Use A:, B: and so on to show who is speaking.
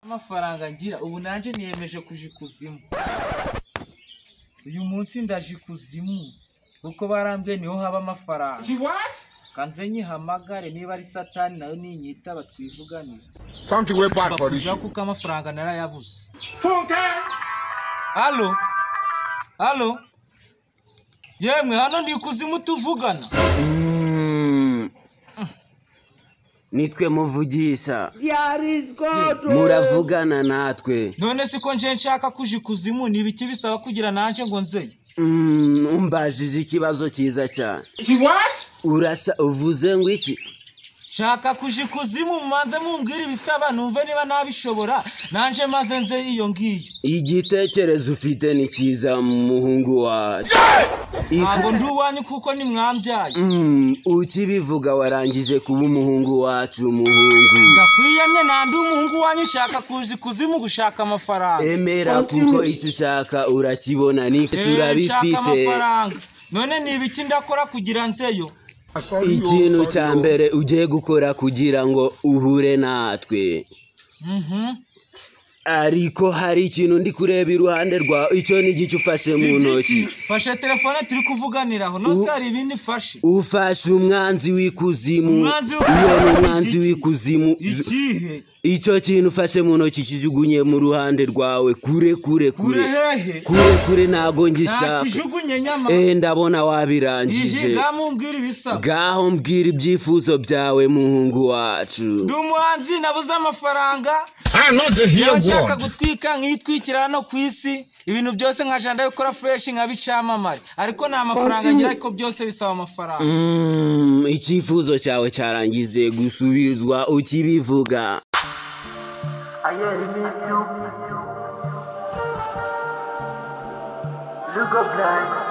A: Amafaranga ngira ubu nanje niyemeje kuja ikuzimu. Uyu munsi ndaje ikuzimu kuko barambwiye niho haba amafaranga. Kanze nyihamagare niba ari satani nayo ninyita batwivuganire.
B: Something way bad for this.
A: Bakuja kuko amafaranga narayabuze. Halo? Halo? Yemwe hano ndi ikuzimu tuvugana.
C: Nitwe muvugisha. Muravugana natwe.
A: None siko nje nshaka kuja ikuzimu, ni ibiki bisaba kugira nanje ngo nzeye?
C: Umbajije ikibazo cyiza cyane. Urasa uvuze ngo iki?
A: Nshaka kuja ikuzimu, mubanze mumbwire ibisaba numve niba nabishobora nanje maze nze iyo ngiyo.
C: Igitekerezo ufite ni cyiza muhungu wacu.
A: Ntabwo ndi uwanyu kuko ni mwambyaye.
C: Ukibivuga warangije kuba umuhungu wacu muhungu.
A: Ndakwiyamye nandi umuhungu wanyu, nshaka kuja ikuzimu gushaka amafaranga.
C: Emera kuko icyo ushaka urakibona, ni turabifite.
A: Amafaranga. None ni ibiki ndakora kugira nzeyo?
C: Ikintu cya mbere ugiye gukora kugira ngo uhure natwe. Ariko hari ikintu ndi kureba iruhande rwawe, icyo ni igice ufashe mu ntoki.
A: Fashe telefone turi kuvuganiraho, nose hari ibindi mfashe.
C: Ufashe umwanzi w'ikuzimu. Iyo ni umwanzi w'ikuzimu.
A: Ikihe?
C: Icyo kintu ufashe mu ntoki kijugunye mu ruhande rwawe kure kure kure. Kure kure ntago ngishaka.
A: Kijugunye nyama.
C: Ndabona wabirangije.
A: Gaho mbwira ibisaba.
C: Gaho mbwira ibyifuzo byawe muhungu wacu.
A: Ndi umuhanzi nabuze amafaranga. Nshaka gutwika nkitwikira hano ku isi, ibintu byose nkaja ndabikora fresh nkabicamamare, ariko nta mafaranga ngira, ariko byose bisaba amafaranga.
C: Icyifuzo cyawe cyarangize gusubizwa ukibivuga.
D: Lugo Blind.